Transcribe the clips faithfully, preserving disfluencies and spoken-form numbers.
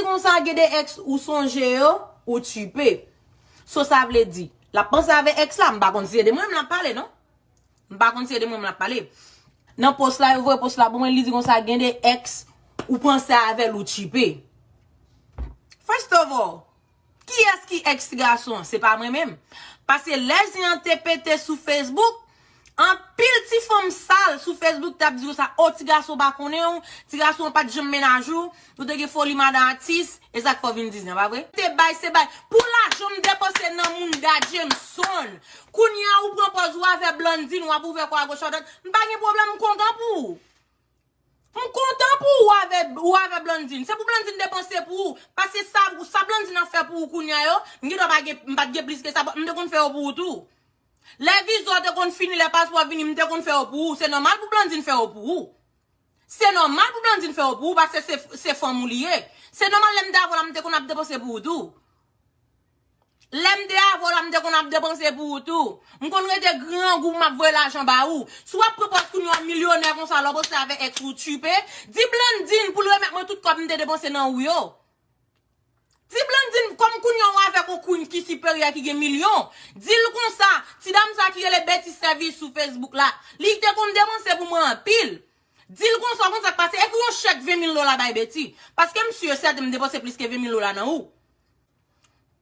Konsa gen de ex ou sonje yo, ou tchipe. So sa vle di, l ap panse avè ex la, m pa konn si se de mwen menm l ap pale, non. M pa konn si se de mwen menm l ap pale. Nan post la, yo voye post la pou mwen, li di konsa gen de ex ou panse avè l, ou tchipe. First of all, kiyès ki ex ti gason an? Se pa mwen menm. Paske lè zen an te pete sou Facebook, anpil ti fanm sal sou Facebook t ap di konsa, o, ti gason pa konnen w, ti gason an pa t janm mennaj ou, ou te gen foli madan atis, e sa k fè w vin di zen an, pa vre? Te bay, se bay. Pou lajan m depanse nan mounda Jameson. Kounye a ou pran pòz ou avè Blandine, w ap ouvè kò a goch a dwat. M pa gen pwoblèm, m kontan pou ou. M kontan pou ou avè, ou avè Blandine. Se pou Blandine depanse pou ou. Paske sa, sa Blandine ap fè pou ou kounye a yo, m gendwa pa gen, m pa t gen plis ke sa, m te konn fè yo pou ou tou. Lè viza w te konn fini, lè paspò a vini, m te konn fè yo pou ou. Se nòmal pou Blandine fè yo pou ou. Se nòmal pou Blandine fè yo pou ou, paske se, se fanm ou li ye. Se nòmal lè m te avè w la, m te konn ap depanse pou ou tou. Lè m te avè w la, m te konn ap depanse pou ou tou. M konn rete grangou, m ap voye lajan ba ou. Si w ap pran pòz kounye a milyonè konsa, lè w poste avè ex ou tchipe, di Blandine pou l remèt mwen tout kòb m te depanse nan ou yo. Di Blandine, kòm kounye a w avèk yon queen ki siperyè, ki gen milyon, di l konsa, ti dam sa ki rele Betty Service sou Facebook la, li te konn depanse pou mwen anpil. Di l konsa, konn sa k pase, ekri yon chèk ven mil dola bay Betty. Paske m si e sèten m depanse plis ke ven mil dola nan ou.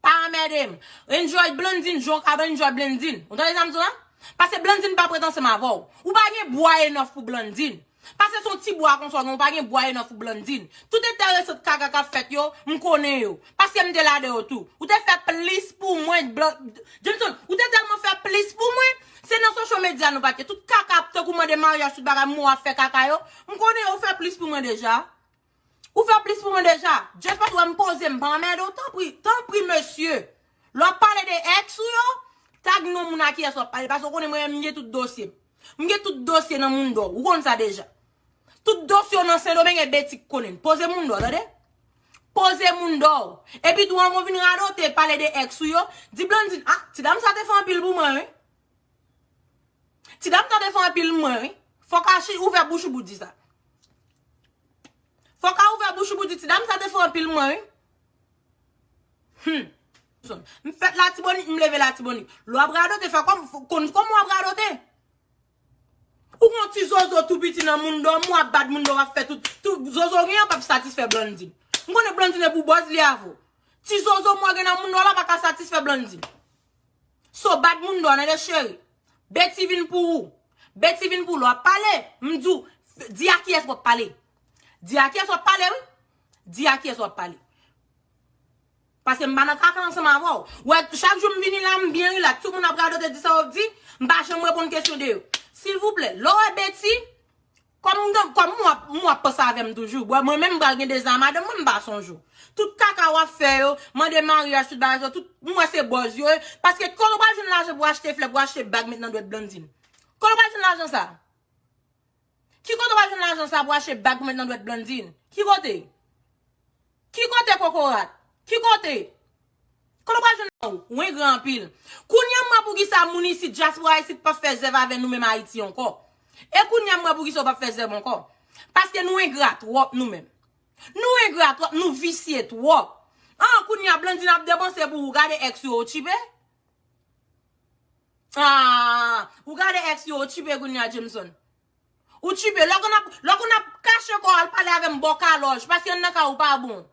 Pa anmède m. Enjoy Blandine, jan w ka enjoy Blandine. Ou tande sa m di w la? Paske Blandine pa prèt ansanm avè w. Ou pa gen bwa enòf pou Blandine. Paske se yon ti bwa konsa w gen, ou pa gen bwa enòf pou Blandine. Tout enteresan kaka k ap fèt yo, m konnen yo. Paske m te la de yo tou. Ou te fè plis pou mwen, Blan-, Jameson, ou te tèlman fè plis pou mwen. Se nan social media nou pa t ye. Tout kaka ap tankou mande maryaj, tout bagay, mwen w ap fè kaka yo. M konnen yo, ou fè plis pou mwen deja. Ou fè plis pou mwen deja. Just paske w wè m poze, m pa anmède w, tanpri, tanpri, mesye. Lè w ap pale de ex ou yo, tag non moun a kiyès w ap pale, paske w konnen mwen menm m gen tout dosye m. M gen tout dosye nan Mundo. Ou konn sa deja. Tout dosye w nan Sendomeng e Betty k konnen l. Poze Mundo, tande? Poze Mundo. Epi tou, anvan w vin radote, pale de ex ou yo, di Blandine, ah, ti dam sa te fè anpil pou mwen, wi. Ti dam sa te fè anpil mwen, wi. Fòk a chi ouvè bouch ou pou di sa. Fòk a ouvè bouch ou pou di ti dam sa te fè anpil mwen, wi. Hmm. M fèt Latibonit, m leve Latibonit. Lè w ap radote, fè kòm, konn kòman w ap radote. Ou gon ti zozo tou piti nan Mundo, m w ap bat Mundo, w ap fè tout, tout zozo w gen an p ap satisfè Blandine. M konnen Blandine e pou bòz li avè w. Ti zozo m w gen nan Mundo la pa ka satisfè Blandine. So, bat Mundo, tande cheri. Betty vin pou ou. Betty vin pou ou. Lè w ap pale, m di w, di a kiyès w ap pale. Di a kiyès w ap pale, wi. Di a kiyès w ap pale. Paske m pa nan kaka ansanm avè w. Wè, chak jou m vini la, m byen rilaks. Tout moun ap radote, di sa yo di, m pa janm reponn kesyon de yo. Silvouplè, lè w wè Betty, kòm m gen, kòm m w ap, m w ap panse avè m toujou. Bon, mwen menm m pral gen deza madanm mwen, m pa sonje w. Tout kaka w ap fè yo, mande maryaj, tout bagay sa, tout, m wè se bòz yo ye. Paske kote w pral jwenn lajan pou achte flè, pou achte bag met nan dwèt Blandine? Kote w pral jwenn lajan sa? Ki kote w pral jwenn lajan sa pou achte bag pou met nan dwèt Blandine? Ki kote? Ki kote kokorat? Ki kote? Kote w pral jwenn nan ou? Ou engra anpil. Kounye a m wè poukisa moun isit, dyaspora isit, p ap fè zèv avè nou menm Ayiti ankò. E kounye a m wè poukisa w p ap fè zèv ankò. Paske nou engra twòp nou menm. Nou engra twòp, nou visye twòp. An, kounye a Blandine ap depanse pou ou, gade ex yo, ou tchipe? Ah, ou gade ex yo, ou tchipe kounye a Jameson. Ou tchipe, lè w konn ap, lè w konn ap kache kò w al pale avè m bò kalòj, paske anndan kay ou pa bon.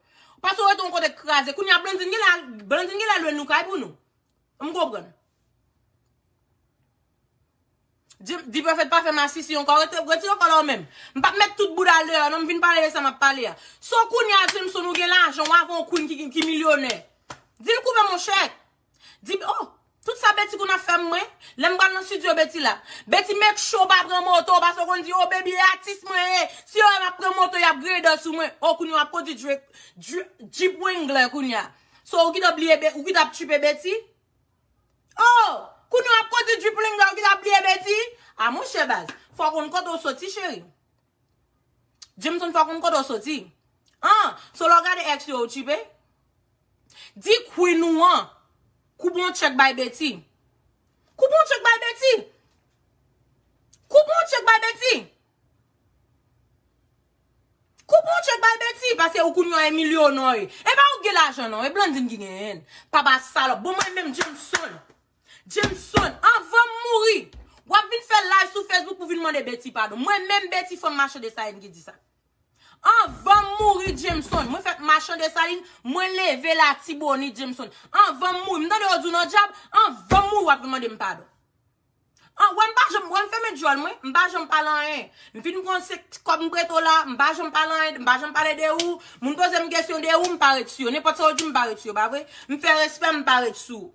Paske w rete yon kote k kraze. Kounye a Blandine genlè, Blandine genlè lwe nou kay pou nou. M konprann. Di, di Pwofèt pa fè masisi ankò, rete, retire kò la w menm. M p ap met tout bouda l deyò, non, m vin pale de sa m ap pale a. So kounye a Jameson ou gen lajan, w avè yon queen ki, ki, ki milyonè. Di l koupe monchè. Di, oh, tout sa Betty konn ap fè mwen. Lè m pral nan studio Betty la. Betty make sure w pa pran moto, paske w konn di, oh, baby, e atis mwen ye. Si yo wè m ap pran moto, y ap grade sou mwen. Oh, kounye a w ap kondui Jeep, Jeep, Jeep Wrangler kounye a. So, ou gentan bliye Be-, ou gentan ap tchipe Betty? Oh! Kounye w ap kondui Jeep Wrangler, ou gentan bliye Betty? A monchè baz, fò w konn kote w soti, cheri. Jameson, fò w konn kote w soti. An, so lè w gade ex yo, ou tchipe? Di queen ou an, koupe yon tchèk bay Betty. Koupe yon tchèk bay Betty. Koupe yon tchèk bay Betty. Koupe yon tchèk bay Betty, paske ou kounye a Emilio non e. E pa ou ki gen lajan non, e Blandine ki genyen l. Papa salòp. Bon, mwen menm Jameson. Jameson, anvan m mouri, w ap vin fè live sou Facebook pou vin mande Betty padon. Mwen menm Betty, fanm machan Desalin ki di sa. Anvan m mouri, Jameson, mwen fèt machan Desalin, mwen leve Latibonit, Jameson. Anvan m mouri, m tande yo di w nan dyab, anvan m mouri, w ap vin mande m padon. An, wè m pa janm, wè m fèmen djòl mwen, m pa janm pale anyen. M fin pran se kòb m prete w la, m pa janm pale anyen, m pa janm pale de ou. Moun poze m kesyon de ou, m pa ret sou yo. Nenpòt sa yo di m, m pa ret sou yo, pa vre? M fè respè, m pa ret sou ou.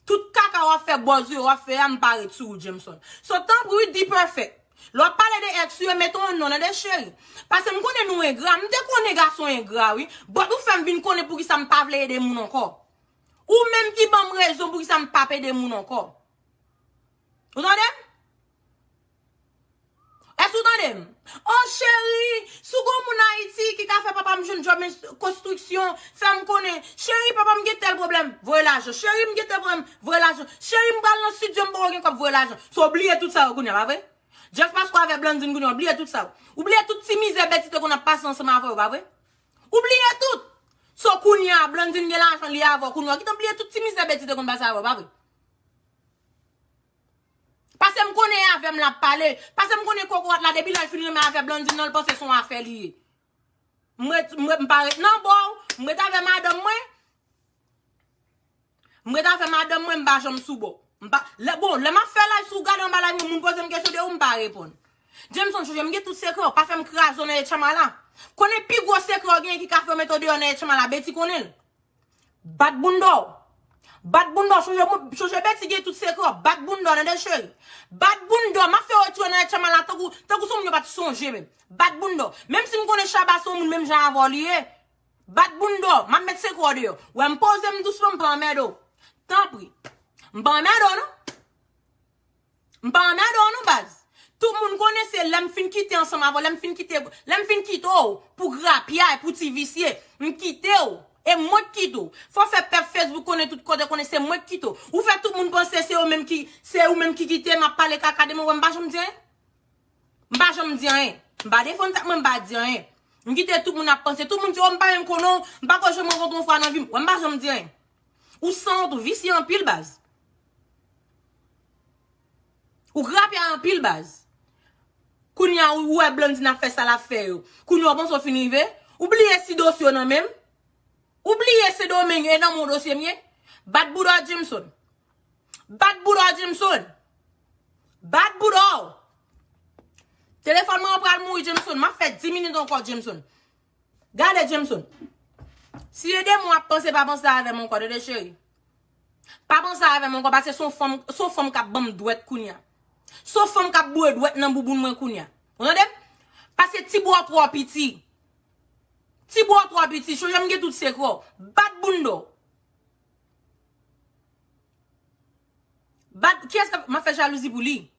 Tout kaka w ap fè, bòz yo w ap fè a, m pa ret sou ou, Jameson. So, tanpri, wi, D-Perfect. Lè w ap pale de ex ou yo, mete yon non nan de cheri. Paske m konnen nou engra, m te konnen gason engra, wi. But ou fè m vin konnen poukisa m pa vle ede moun ankò. Ou menm ki ban m rezon poukisa m p ap ede moun ankò. Ou tande m? Èske ou tande m? Oh, cheri, si w gen yon moun Ayiti ki ka fè papa m jwenn djòb ins-, konstriksyon, fè m konnen. Cheri, papa m gen tèl pwoblèm, voye lajan. Cheri, m gen tèl pwoblèm, voye lajan. Cheri, m pral nan estidyo, m poko gen kòb, voye lajan. So, w bliye tout sa yo kounye a, pa vre? Jeff Pasco avè Blandine kounye a, w bliye tout sa yo. Ou bliye tout ti mizè Betty te konn ap pase ansanm avè yo, pa vre? Ou bliye tout. So, kounye a, Blandine gen lajan li avè w. Kounye a, kite w bliye tout ti mizè Betty te konn pase avè w, pa vre? Paske m konnen e avè m l ap pale. Paske m konnen kokorat la, depi lè l fin renmen avè Blandine nan, l panse se yon afè li ye. M ret, m ret, m pa ret nan bò w, m ret avè madanm mwen. M ret avè madanm mwen, m pa janm sou bò. M pa, lè, bon, lè m ap fè live, si w gade anba live mwen, moun poze m kesyon de ou, m pa reponn. Jameson, chonje m gen tout sekrè w, pa fè m kraze w nan etchanma la. Konnen pi gwo sekrè w genyen ki ka fè w mete w deyò nan etchanma la, Betty konnen l. Bat bounda w. Bat bounda w. Chonje, chonje Betty gen tout sekrè w. Bat bounda w, tande cheri. Bat bounda w. M ap fè w retire nan etchanma la tankou, tankou se yon moun yo pa t sonje menm. Bat bounda w. Menm si m konnen Shabba se yon moun menm jan avè w li ye. Bat bounda w. M ap met sekrè w deyò. Wè m poze m dousman, m pa anmède w. Tanpri. M pa anmède w non. M pa anmède w non baz. Tout moun konnen se lè m fin kite ansanm avè w, lè m fin kite, lè m fin kite w pou grapyay, pou ti visye, m kite w. E mwen k kite w. Fò fè pèp Facebook konnen tout kote, konnen se mwen k kite w. Ou fè tout moun panse se ou menm ki, se ou menm ki kite m ap pale kaka de mwen, wè m pa janm di anyen. M pa janm di anyen. M pa defann tèt mwen, m pa di anyen. M kite tout moun ap panse. Tout moun di, oh, m pa menm konnen w, m pa ko janm rankontre w yon fwa nan vi m. Wè m pa janm di anyen. Ou sanwont, ou visye anpil baz. Ou grapyay anpil baz. Kounye a ou wè Blandine ap fè sa l ap fè yo. Kounye a ou panse w fin rive. Ou bliye si dosye w nan men m. Ou bliye Sendomeng e nan men w dosye m ye. Bat bouda w Jameson. Bat bouda w Jameson. Bat bouda w. Telefòn mwen an pral mouri Jameson. M ap fè dis minit ankò Jameson. Gade Jameson. Si e de mwen w ap panse, pa panse avè m ankò, tande cheri. Pa panse avè m ankò, paske se yon fanm, se yon fanm k ap ban m dwèt kounye a. Se yon fanm k ap boure dwèt nan bouboun mwen kounye a. Ou tande m? Paske ti bra w twò piti. Ti bra w twò piti, chonje m gen tout sekrè w. Bat bounda w. Bat, kiyès k ap, m ap fè jalouzi pou li?